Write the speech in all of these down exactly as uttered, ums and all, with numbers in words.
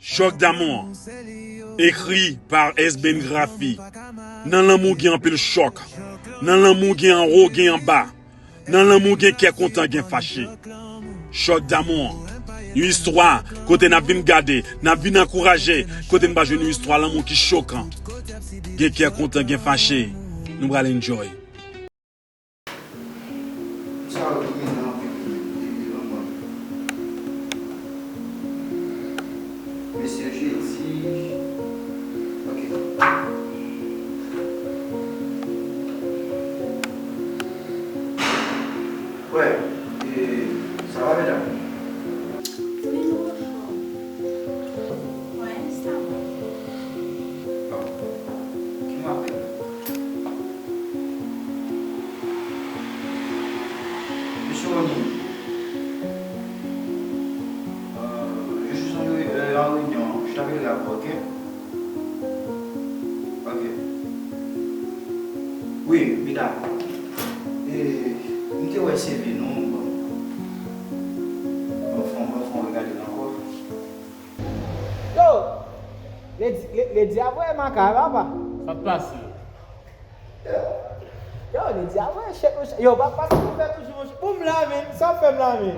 Choc d'amour, écrit par S Ben Graphi. Nan lanmou gen anpil chòk. Nan lanmou gen anwo, gen anba. Nan lanmou gen kè kontan, gen fache. Choc d'amour, yon istwa kote n ap vin gade, n ap vin ankouraje, kote n va jwenn yon istwa lanmou ki chokan. Gen kè kontan, gen fache. Nou pral enjoy. Sa yo dominan anpil depi lontan. Mesye Jedi. Ok. Ouais, e, sa va, medam? Wi, nou anfòm. Mwen, sa va. Bon, ki m ap fè? Mesye Rony, euh, je suis en, euh, en réunion. Je t'appellerai après, ok? Ok. Wi, pita. E, m te wè C V nou, bon. Bon, fò, bon, fò m regade l ankò. Yo! Lady, Le-, Lady ap voye makay, papa. Sa k pase? Yo, Lady ap voye chèk, yo, chèk. Yo, pa, pase pou fè toujou, monchè. Pou m la, men. Sa w fè m la, men.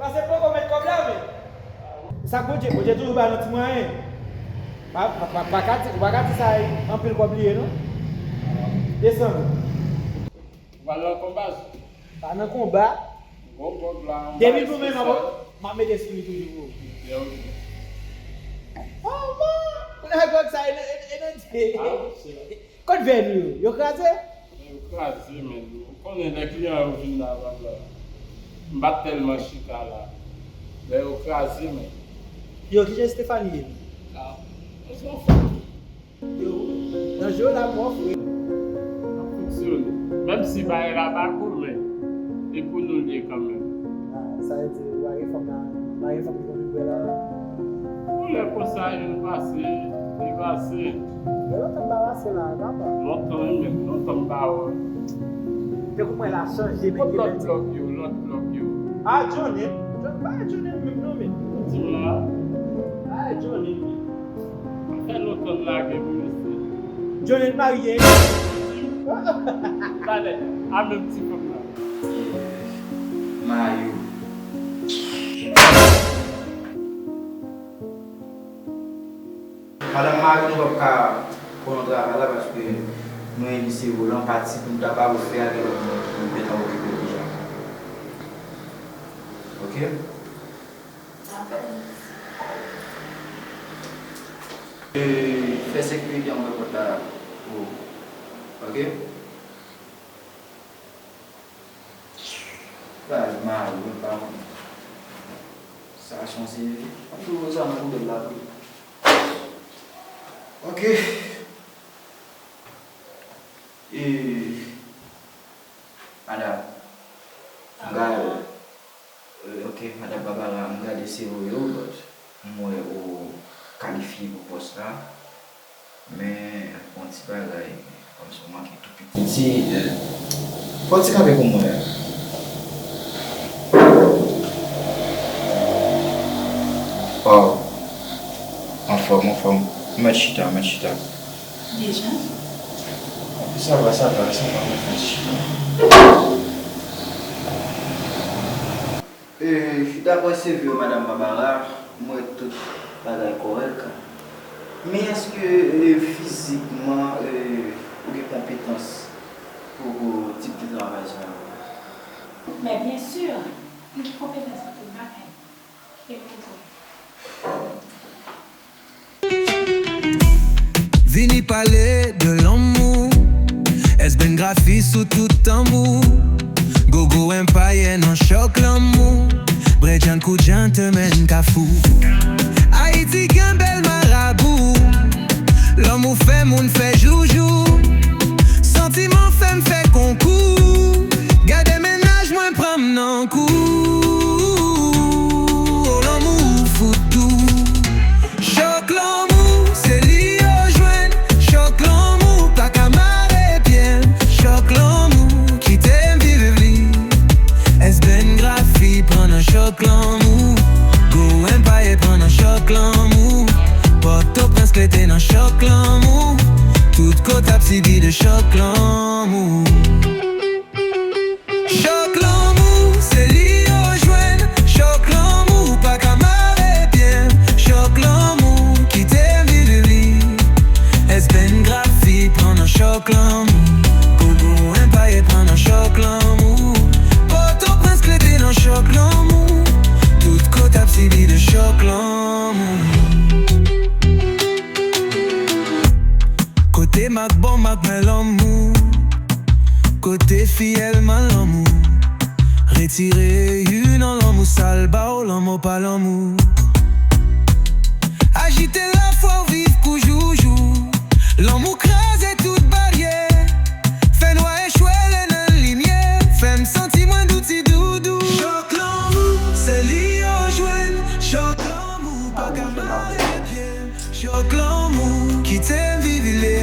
Pase poko met kòb la, men. Sa k Bondye, Bondye toujou ba nou ti mwayen. Pa, pa, pa, pa ka di, ou pa ka di sa, anpil kòb li ye, non. Desann. Ou pa nan konba, sou. Pa nan konba. Bon, bon, la, depi nou men, m ap, m ap mete sou li toujou, bro. Yo. Oh, bon! Ou nan gòg sa, e nan, e nan, e nan. Ah, wi, se. Kot vè nou yo? Yo kraze? Yo kraze, men. Ou konnen lè kliyan yo vin la, la, la. M pa t tèlman chita la. Lè yo kraze, men. Yo, kijan Stephanie ye? Ah, se yon fanm. Yo, nan je w la, mò, frè. N ap fonksyone. Menm si bagay la pa gou, men e pou nou l ye kanmenm. Ah, sa vle di, ou pa gen fanm nan, ou pa gen fanm ki konn vin wè la. Bon, lè konsa, youn pase, de pase. Gen lontan m pa pase la, papa. Lontan, wi, men lontan m pa wè. Te kou mwen la chanje, men. Kot lòt blòk yo, lòt blòk yo? Ah, Johnny. Johnny, pa Johnny menm non, men. Di m la. Ah, Johnny, men. Fè lontan n lage pou mesye. Johnny marye. Talè, a menm ti fanm la. Mayo. Madanm Mayo, nou p ap ka pran yon travay la paske nou envesti volan pati pou n ta ba ou fè a gen lòt moun ki gentan okipe l deja. Ok? E, fè sekirite an ouvè pòt la pou ou. Ok? Bay mari, mwen pa konn. Sa chanje. Ap toujou sa nan poubèl la tou. Ok. E, madam. Barbara. Eh, ok, Madam Barbara, m gade C V w yo, but m wè ou kalifye pou pòs la. Men, gon ti bagay, kòmsi w manke tou piti. Ti, eh, fè w ti kanpe pou mwen. Waw. Anfòm, anfòm. Mèt chita, mèt chita. Deja? Sa va, sa va, sa va, mèt chita. E, daprè C V w, Madam Barbara, m wè tout bagay kòrèk. Men èske, e, fizikman, e, ou gen konpetans pou, pou tip de travay sa yo? Men byensi, m gen konpetans nan tout bagay. E mwen tou. Vini pale de lanmou. S Ben Graphi sou tout tanbou. Gogo Empire nan chòk lanmou. Bredjan kou gentleman kafou. Ayiti gen bèl marabou. Lanmou fè moun fè joujou. Santiman fè m fè konkou. Gade mennaj mwen pran m nan kou. O lanmou fout dou. Chòk lanmou, se li yo jwenn. Chòk lanmou, pa ka mare pye m. Chòk lanmou, kite m viv li. S Ben Graphi pran nan chòk lanmou. Gwo enpayè pran nan chòk lanmou. Pòtoprens klete nan chòk lanmou. Tout kote ap sibi de chòk lanmou. Chòk lanmou, se li yo jwenn. Chòk lanmou, pa ka mare pye m. Chòk lanmou, kite m viv li. S Ben Grafi pran nan chòk lanmou. Gogo Empire pran nan chòk lanmou. Pòtoprens klete nan chòk lanmou. Tout kote ap sibi de chòk lanmou. Kote mak bon mak mwen lanmou. Kote fiyèl man lanmou. Retire yu nan lanmou sal ba w lanmò pa lanmou. Ajite lafwa w viv kou joujou. Lanmou kraze tout baryè. Fènwa echwe lè nan limyè. Fè m santi mwen dou ti doudou. Chòk lanmou, se li yo jwenn. Chòk lanmou, pa ka mare pye m. Chòk lanmou, kite m viv li.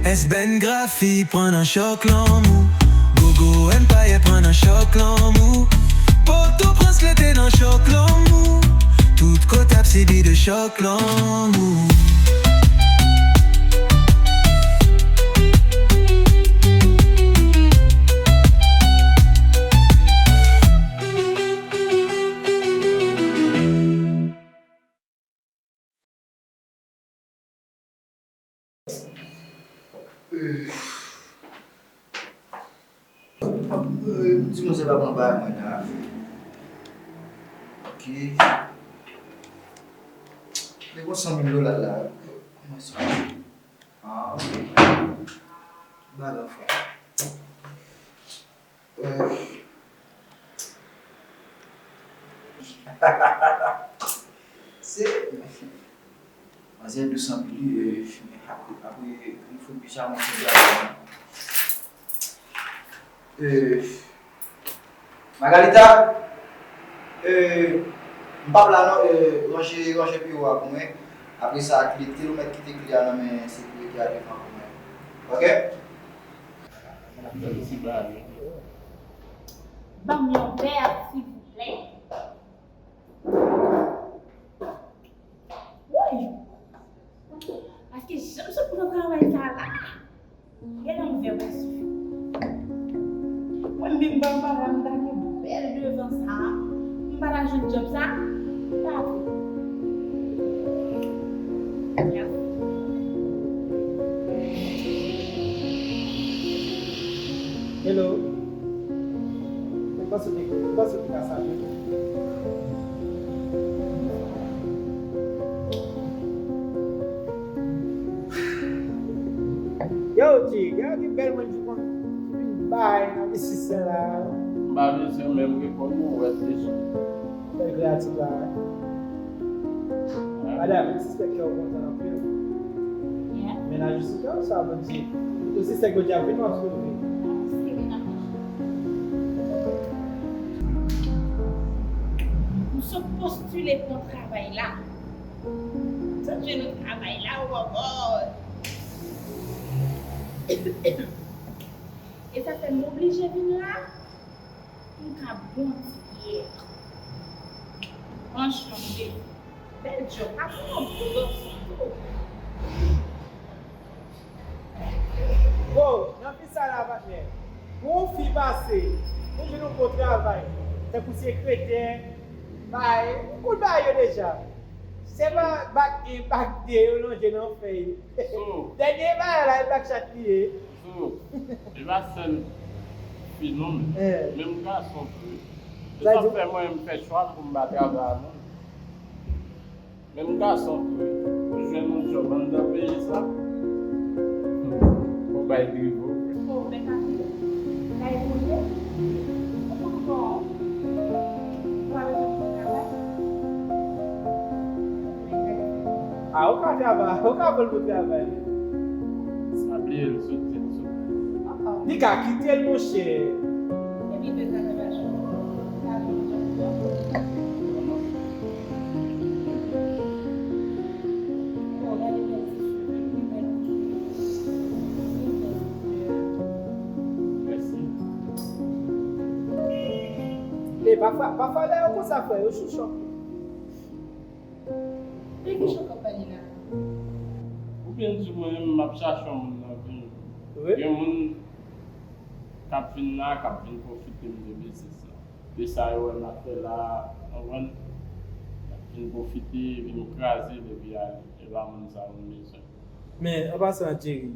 S Ben Grafi pran nan chòk lanmou. Gogo Empire pran nan chòk lanmou. Pòtoprens klete nan chòk lanmou. Tout kote ap sibi de chòk lanmou. Ti mwen se pa pran bagay mwen la. Ok. Li gon san mil dola la. Kòman sa? Ah, ok. Bagay fò. Euh. Se manzè dous anpil wi, euh, apre, apre li fout bicha mwen sou djab. Euh, Magalita, euh, m p ap la non, euh, ranje, ranje biwo a pou mwen. Apre sa, kle, kilomèt kite kle a nan men sekirite a devan pou mwen. Ok? Ban m yon vè, silvouplè. Woy! Paske jan m sot pran travay sa la, gen yon vè pa sifi. Mwen menm, ban m pa la, m ta gen bèl devan sa, m pa ta jwenn djòb sa, m pa vle. Hello. Mwen panse te, mwen panse te ka salye. Yo, G, gen yon ki bèl mwen di konn vin bay nan misisyen la. M pa bezwen menm reponn ou, wè deja. Bèl kreatif la. Madanm, m sispèk kè w kontan anpil. Yeah. Mennaj ou sou kè w, sa vle di. Ou sispèk Bondye ap vin w ap sove. M sot postile pou yon travay la. M sot jwenn yon travay la, w bò. E sa fè m oblije vin la. M ka bon ti pyè. Anchante. Bèl djòb. Ap yon bon gason tou. Bon, nan vi sa la, patnè, pou yon fi pase, pou jwenn yon bon travay, tankou sekretè, bay, ou konn bagay yo deja. Se pa bak en, bak de yo lonje nan fèy. Dènye bagay la, e bak chat li ye. Sou, li pa sèl fi non, men menm gason tou wi. Se sa k fè mwen menm m fè chwa m pou m pa travay a moun. Menm gason tou wi. Ou jwenn yon djòb anndan peyi sa. Ou bay drivo. Ou bay drivo. A, ou ka travay, ou ka pran l pou travay. Sa bliye l sou tèt sou. Li ka kite l, monchè. Epi de travay pa chou. Mèsi. E pafwa, pafwa lè yo konsa, frè, yo chouchou. Ki jan w ap pale la? Ou byen di mwen menm, m ap chache yon moun nan vi m. Wi. Gen moun k ap vin la, k ap vin pwofite m de biznis lan. De sa yo wè m ap fè la, w konprann? Y ap vin pwofite, vin kraze l epi ale. E pa moun sa yo m bezwen. Men, an pasan, Jerry,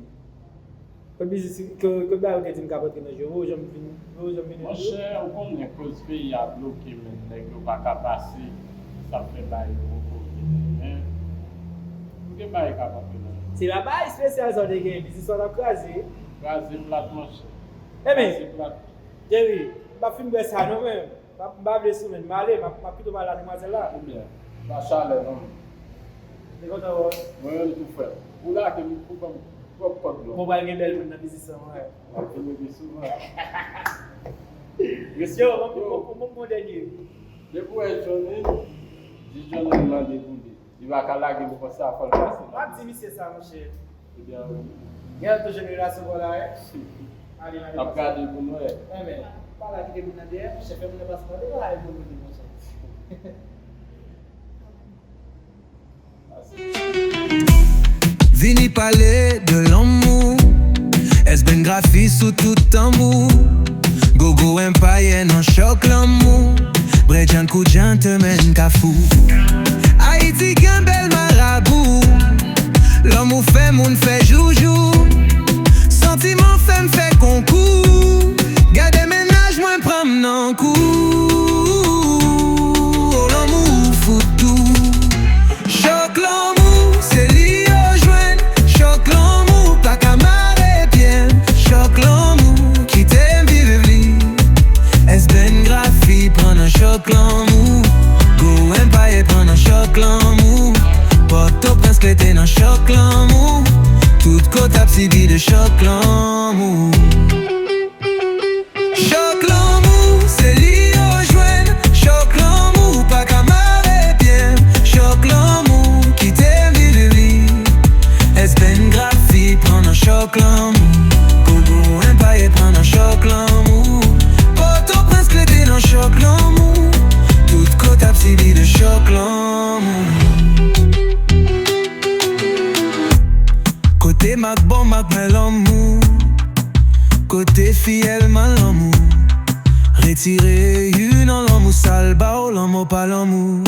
Kot biznis, kot, kot bagay ou te di m k ap antre nan je w, ou janm vin, ou janm vin. Monchè, ou konnen koz peyi a bloke, men nèg yo pa ka pase, sa fè bagay yo poko vini, men ou gen bagay k ap antre nan je w. Se pa bagay espesyal sa w te gen, biznis la t ap kraze. Kraze plat, monchè. Ebyen, kraze plat. Jerry, m pa fin bwè sa non, men. M pa, m pa vle sou men, m ale, m ap, m ap pito pale a demwazèl la. Ebyen, pa chalè non. Te kontan wè w. Mwen menm tou frè. Ou lage m, ou ban m pwòp kòd lan. Bon, pral gen bèl moun nan biznis lan, mwen wè. W ap vin pi souvan. Yo, mwen, mwen, mwen, mwen, mwen dènye. Depi w wè Johnny, di Johnny mande pou li. Li pa ka lage nou konsa, fò l pase nan. M ap di misye sa, monchè. Ebyen, wi. Gen alto jenerasyon pa w la, wi. Ale, ale, n ap gade pou nou wè. Enben, pa la kite moun nan dèyè, monchè, fè moun nan pase nan devan, ale pou nou, monchè. Vini pale de lanmou. S Ben Grafi sou tout tanbou. Gogo Empire nan chòk lanmou. Bredjan kou gentleman kafou. Ayiti gen bèl marabou. Lanmou fè moun fè joujou. Santiman fè m fè konkou. Gade mennaj mwen pran m nan kou. O lanmou fout dou. Chòk lanmou, se li yo jwenn. Chòk lanmou, pa ka mare pye m. Chòk lanmou, kite m viv li. S Ben Grafi pran nan chòk lanmou. Go Empire pran nan chòk lanmou. Pòtoprens klete nan chòk lanmou. Tout kote ap sibi de chòk lanmou. Chòk lanmou, se li yo jwenn. Chòk lanmou, pa ka mare pye m. Chòk lanmou, kite m viv li. S Ben Grafi pran nan chòk lanmou. Gogo Empire pran nan chòk lanmou. Pòtoprens klete nan chòk lanmou. Tout kote ap sibi de chòk lanmou. Kote mak bon mak mwen lanmou. Kote fiyèl man lanmou. Retire yu nan lanmou sal ba w lanmou pa lanmou.